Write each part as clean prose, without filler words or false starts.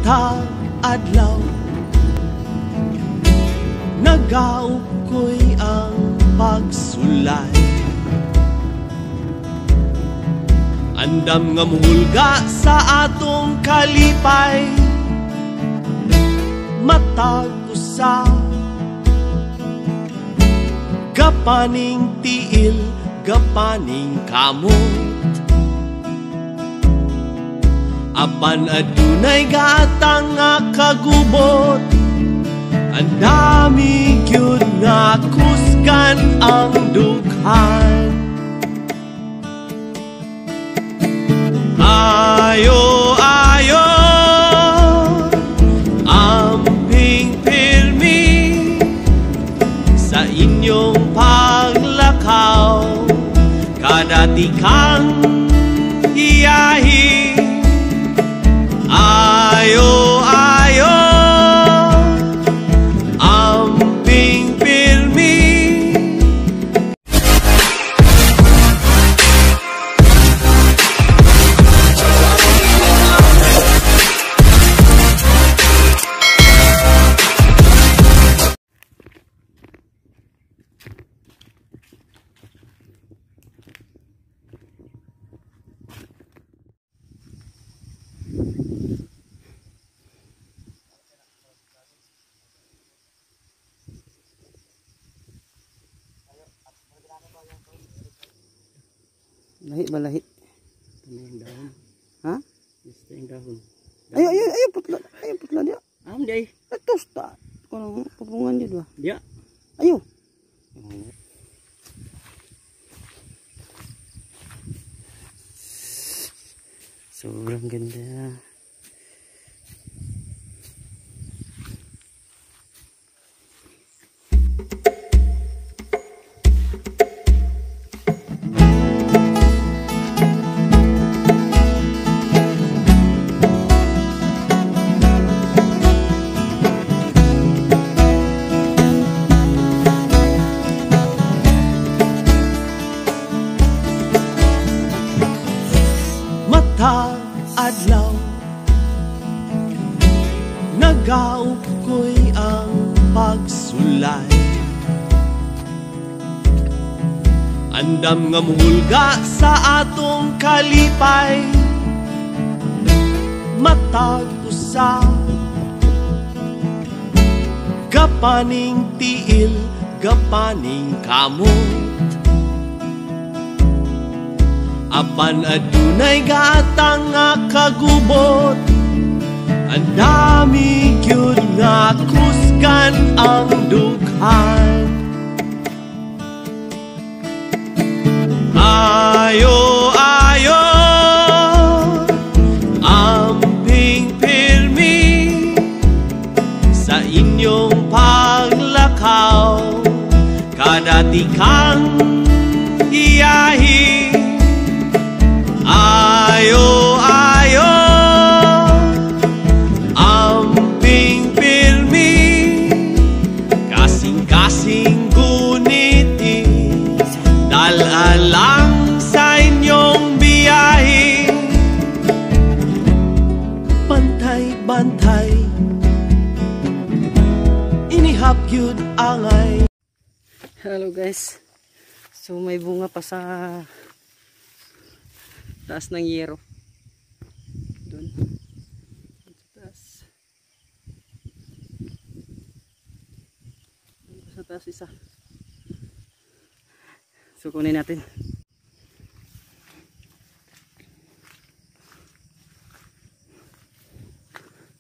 Matag adlaw, nagaukoy ang pagsulay. Andam nga muhulga sa atong kalipay. Matag usa, gapaning tiil, gapaning kamot. Apan adunay gatang nga kagubot. Ang dami gyud nga kusgan ang dughan. Ayo, ayo, amping pirmi sa inyong paglakaw. Kada tikang iyahi. Ayo, ayo, amping pirmi. Lahi ba lahi? Ito na yung dahon. Ha? Ito yung dahon. Ayo, ayo, ayo, putla. Ayo, putla dia. Am di ay. Atos ta. Kuno pupungan dia ba? Dia. Ayo. Sobrang ganda. Matag adlaw, nagaukoy ang pagsulay. Andam nga muhulga sa atong kalipay. Matag usa, gapaning tiil, gapaning kamot. Apan adunay gatang nga kagubot. Ang dami gyud nga kusgan ang dughan. Ayo, ayo, amping pirmi sa inyong paglakaw. Kada tikang iyahi. Ayo, ayo, amping pirmi. Kasing-kasing guniti, dalalang sa inyong biyahe. Bantay-bantay, inihap gyud angay. Hello guys. So may bunga pa sa taas ng yero. Doon. Sa taas. Doon sa taas isa. So kunin natin.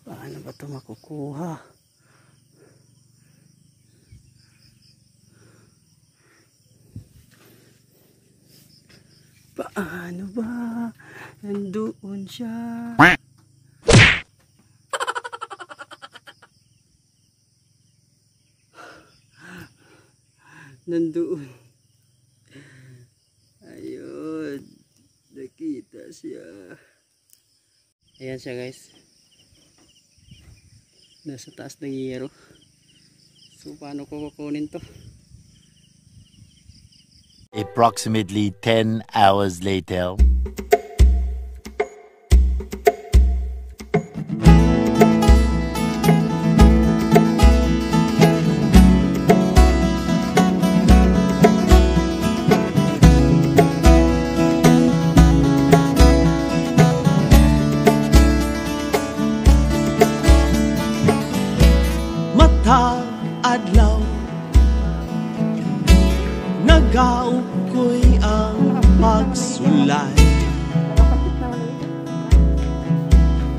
Paano ba ito makukuha? Paano ba? Nandoon siya. Nandoon. Ayun. Nakita siya. Ayan siya guys. Nasa taas ng yero. So paano ko kukunin to? Approximately 10 hours later.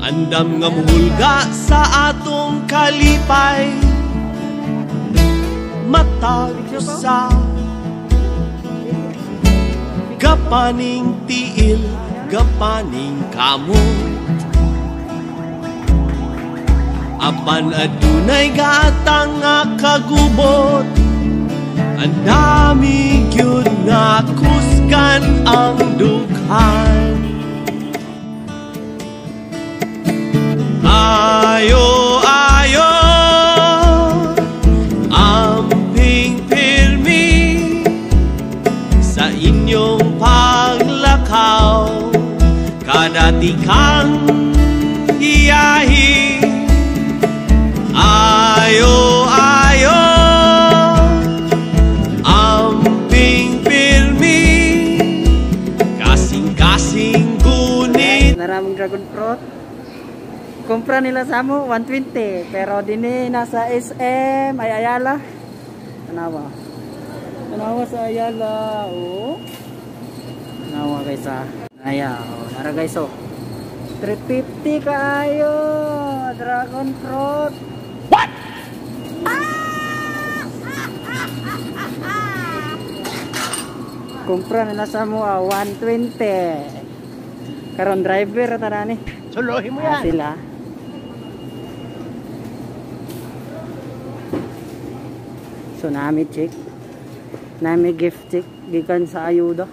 Andam nga muhulga sa atong kalipay, matag usa gapaning tiil, gapaning kamot. Apan adunay gatang nga kagubot, ang dami gyud nga kusgan ang dughan. Ayo, ayo, amping pirmi sa inyong paglakaw, kada tikang giyahi. Ayo, ayo, amping pirmi, kasing-kasing gunit. Naramong dragon fruit. Kumpra nila sa amo 120, pero dinhi nasa SM ay Ayala. Tanawa. Tanawa sa Ayala, oh. Tanawa guys ah. Aya, oh, nara guys oh. 350 kaayo dragon fruit. What? Kumpra nila sa amo 120. Karon driver tara ni. Suluhin mo yan. Sila. So nami check, nami gift check gikan sa ayuda.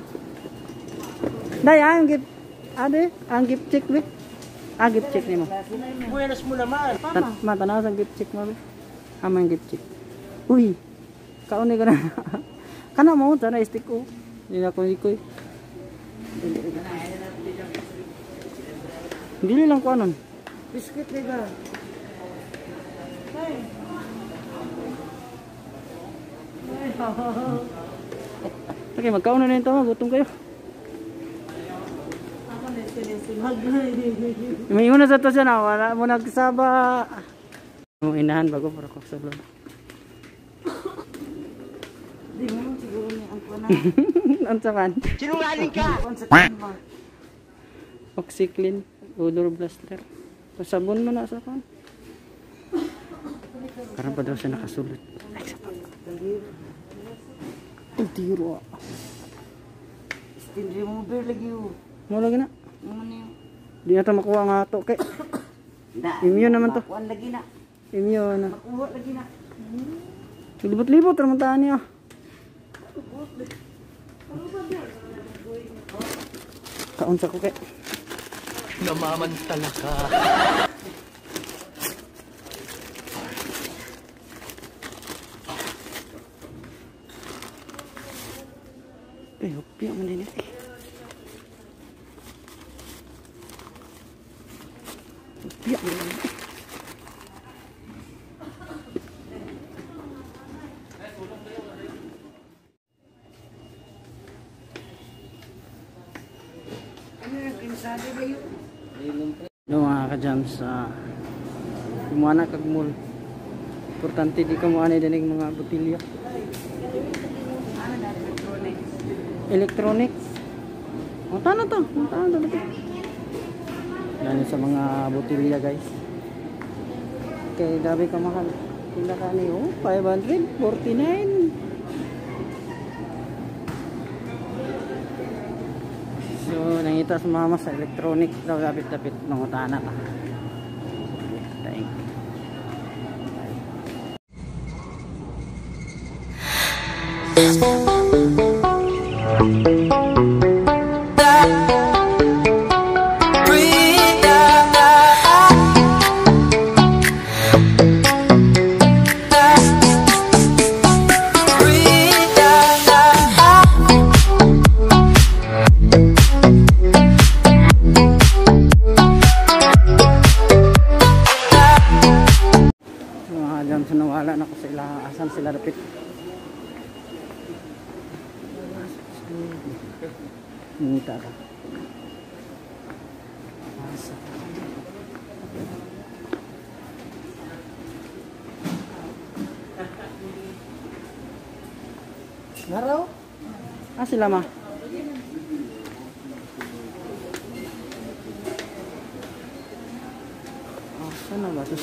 Day ang gift, ade ang gift check be. Ah, gift check nimo. Buenas mo naman. Ma tanaw sa gift check mo be. Amo ang gift check. Uy. Kaon ni kana. Kana mo sana stick ko. Di na ko ikoy. Dili lang ko anon. Biscuit ni ba? Okay, magkaon na rin ito, gutom kayo. May una sa to siya na, wala mo nagsaba. Mo inahan bago para ko sa vlog. Di mo siguro ni ang kuan. Unsa man? Sinungaling ka! OxiClean, odor blaster. Sabon mo na sa kan. Karon pa daw siya nakasulot. Ay, sa pa. Ay, tiro. Stain remover lagi yo. Mo lagi na. Mo ni. Di na to makuha nga ato kay. Immune naman to. Kuan lagi na. Immune na. Makuha lagi na. Libot-libot raman taan niya. Kaon sa ko kay. Namamantala ka. Eh, hupya man din eh. Hupya man din eh. No, mga ka-jams, kumuha na kag mall. Importante di kumuha na dinig mga botilya. Electronics. O, tana to. Tana to. Yan sa mga botilya guys. Okay, gabi ka mahal. Pila ka ni, oh, 549. So, nangita sa mama sa electronic daw dapit-dapit mangutana ta. Thank you. Nawala na ko sila, asan sila dapit. Ngita ka. Asa. Naraw? Ah, sila ma. Sana ba to?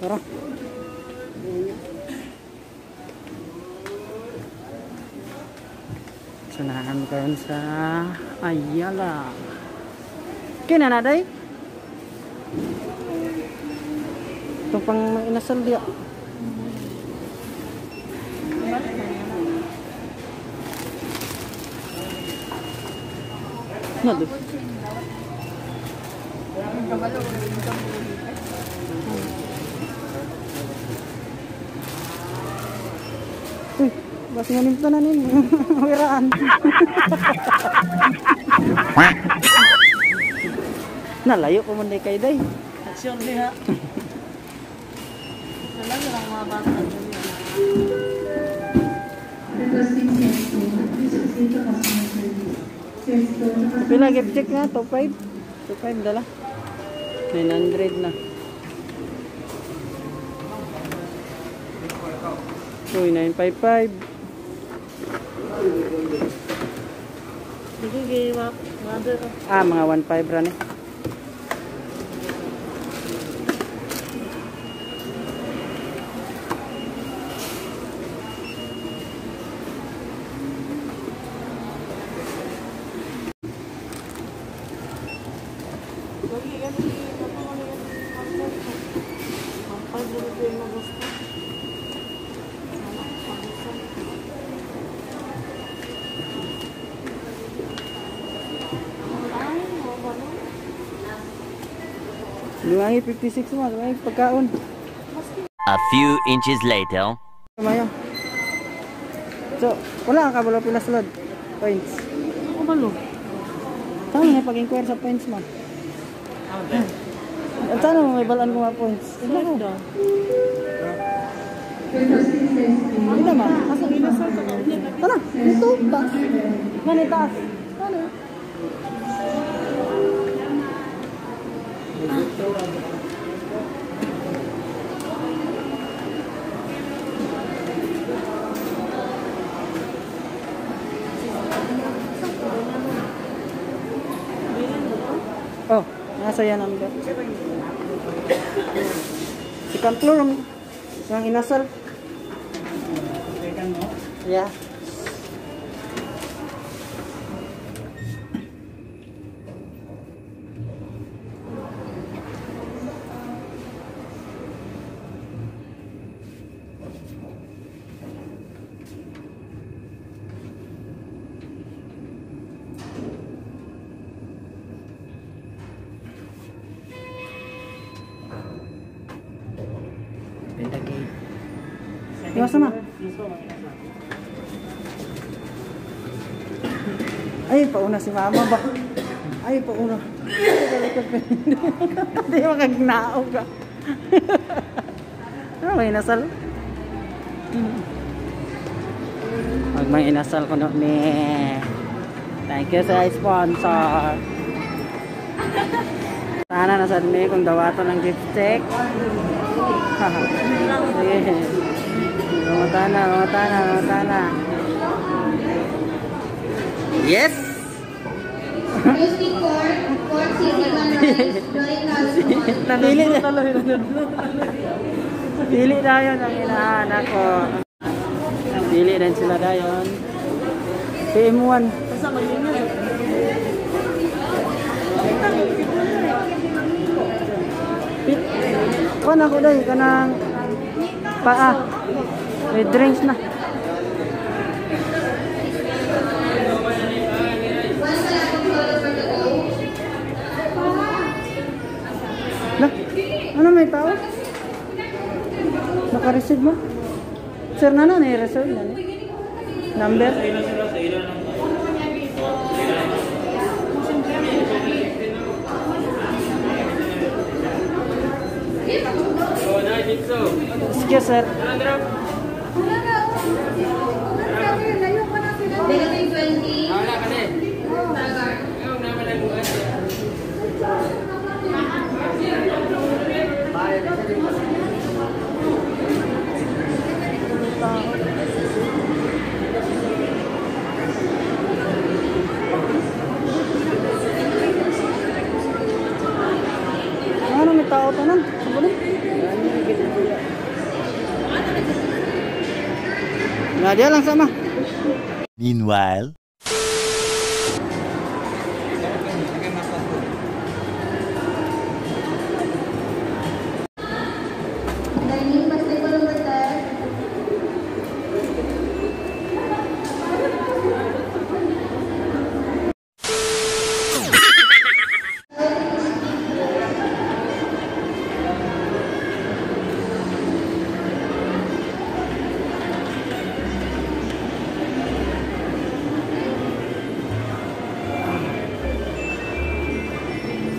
Tara. So naam karon sa Ayala. Kina na day? Itong pang inasal diya. No, do. Uy, bas ngalim pa na nin. Wiraan. Nalayo ko man kay day. Aksyon diha. Wala na lang mga bata. Pila gift check nga 25. 25 dala. 900 na. Uy, 955. Sige, mother. Ah, mga 15 ra ni. Luwangi 56 mo, luwangi pagkaon. A few inches later. Mayo. So, wala ka kabalo pila sulod. Points. Ako balo. Tama na pag-inquire sa points mo. At sana mo may balaan ko mga points. Wala ko. Hindi ma. Asa inasal ka ka? Tara, dito taas. Nani taas. Ano? Oh, nasa yan number. Second floor, ang inasal. Yeah. Iwasa ma. Ay, pauna si mama ba? Ay, pauna. Hindi makagnaog ka. Ano may inasal? Pag may inasal ko no ni. Thank you sa sponsor. Sana nasad mi kung dawaton ng gift check. Sige. Mamata na, mamata na, mamata na. Yes! Music corn, corn sisigan rice, dry rice. Pili na. Pili dayon ang inaanak ko. Pili din sila dayon. PM1. Kuan ako day kanang paa. May drinks na. Lah, ano may tao? Naka-receive mo? Sir, nana, na-reserve na ni? Number? Excuse, sir. Negative 20. Tagar. tao tanan. Nah, dia lang sama. Meanwhile, Dining, basta ko number 10.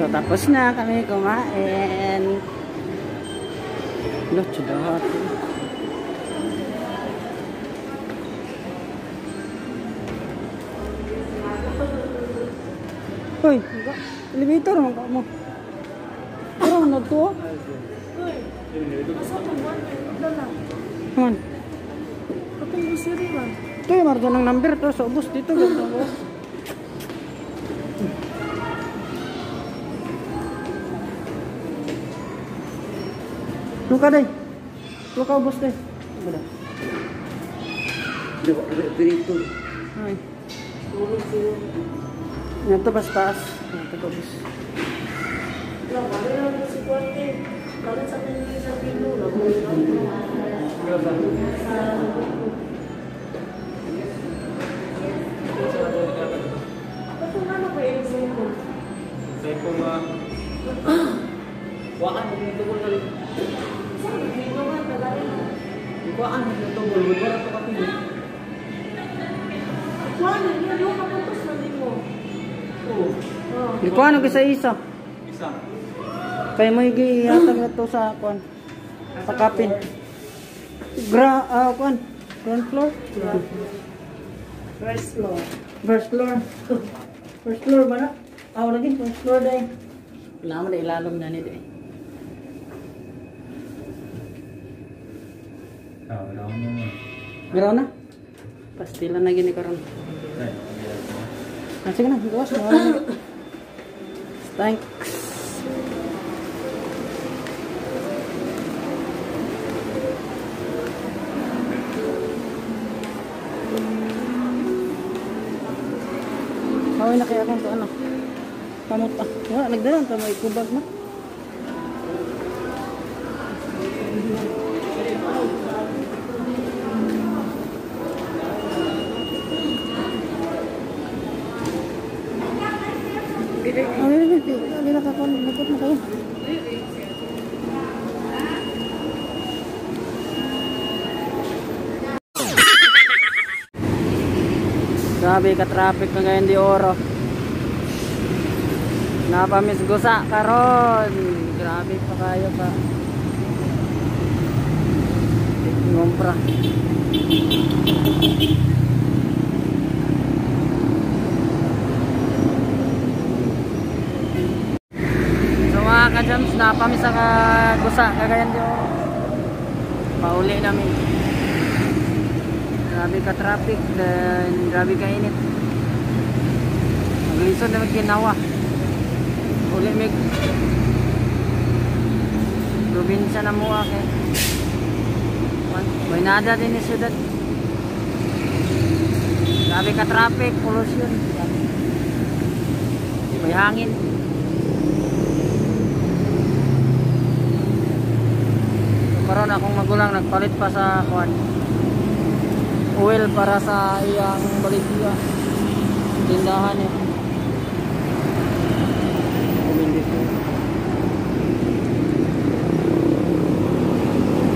So tapos na kami kumain. Lo, tsudahat. Uy, elevator man ka mo. Pero nagtuo. Uy, asa ko ba? Dala. Man. Katong grocery man. Ito yung marga ng number to sa ubos dito. Ganito ubos. Luka day. Luka ubos day. Wala. Ay. Yan to pas taas. Yan to ubos. Wala, wala lang si Kwante. Kalit sa pinili sa pilo. Katong ano ba yung cellphone? Cellphone mga... Wakan, nagtugol na rin. Saan? Dito nga, tagalan. Wakan, nagtugol. Wala ito kapili. Kuan, yung kapuntos na din mo. Oo. Oh. Di ko ano sa isa. Isa. Kaya mo gihatag na to sa kuan. Sa kapin. Kuan. Ground floor? First floor. First floor. First floor ba na? Ah, lagi. First floor day. Wala mo na ilalom na ni day. Ah, wala ko naman. Garaw na. Pastila na gini karon. Ah, sige na. Gawas na. Thanks. Kawin na kaya akong to ano. Kamot ah. Wala, nagdalan ta may kubag na. Ay, nakakuan, nagkot na kayo. Grabe ka traffic na ngayon di oro. Napamisgusa karon. Grabe pa kayo pa. Ngompra. So mga ka-jams, napamisa ka gusa Cagayan de Oro. Pauli namin. Grabe ka traffic, then grabe ka init. Maglisod na magkinawa. Uli mig probinsya na mua kay. May nada din ni syudad. Grabe ka traffic, pollution. May hangin. Karon akong magulang nagpalit pa sa kuan. Oil para sa iyang baligya. Tindahan eh.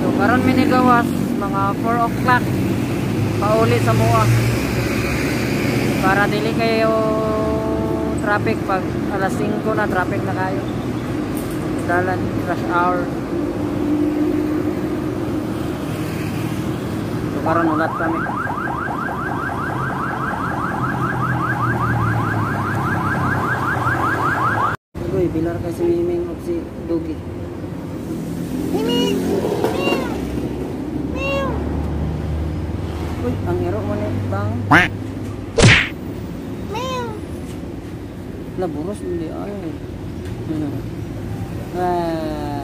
So karon minigawas mga 4 o'clock pauli sa mua. Para dili kayo traffic pag alas 5 na traffic na kayo. Dalan rush hour. So karon ulat kami. Uy, bilar kay si Miming og si Dugi. Miming! Meow! Meow! Uy, ang ero mo ni bang. Meow! Laburos hindi ay. Ano? Ah.